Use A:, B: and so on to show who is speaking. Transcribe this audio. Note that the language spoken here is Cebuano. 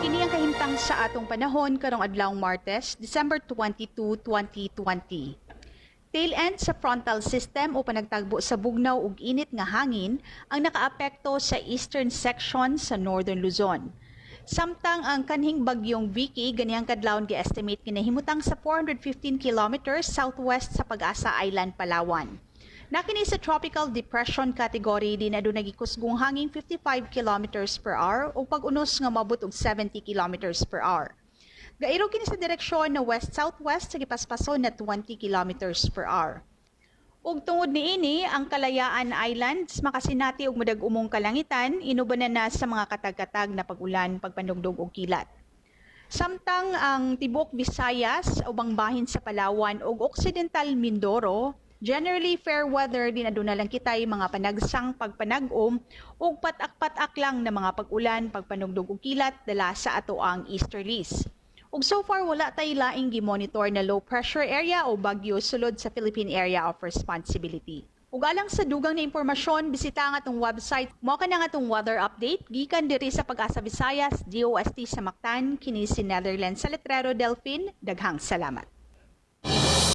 A: Kini ang kahimtang sa atong panahon karong adlawng Martes, December 22, 2020. Tail end sa frontal system o panagtagbo sa bugnaw ug init nga hangin ang nakaapekto sa eastern section sa Northern Luzon. Samtang ang kanhing bagyong Vicky ganihang kadlawon gi-estimate kinahimutang sa 415 kilometers southwest sa Pag-asa Island, Palawan. Nakini sa tropical depression category din aduna gikusgong hangin 55 kilometers per hour o pag-unos nga moabot og 70 kilometers per hour. Gairo kini sa direksyon na west-southwest sa gipaspason na 20 kilometers per hour. Ug tungod niini, ang Kalayaan Islands makasinati og madag-umong kalangitan inubanan na sa mga katag-katag na pag-ulan, pagpanugdog og kilat. Samtang ang tibuok Visayas, ubang bahin sa Palawan ug Occidental Mindoro, generally fair weather din aduna lang kitay mga panagsang pagpanag-om ug patak-patak lang na mga pag-ulan, pagpanugdog ug kilat dala sa atoang easterlies. Ug so far wala tay laing gi-monitor na low pressure area o bagyo sulod sa Philippine Area of Responsibility. Ug alang sa dugang na impormasyon, bisita ang atong website. Mao kana ang atong weather update gikan diri sa Pag-asa Visayas, DOST sa Mactan, kini si Netherlands sa Letrero Delphine. Daghang salamat.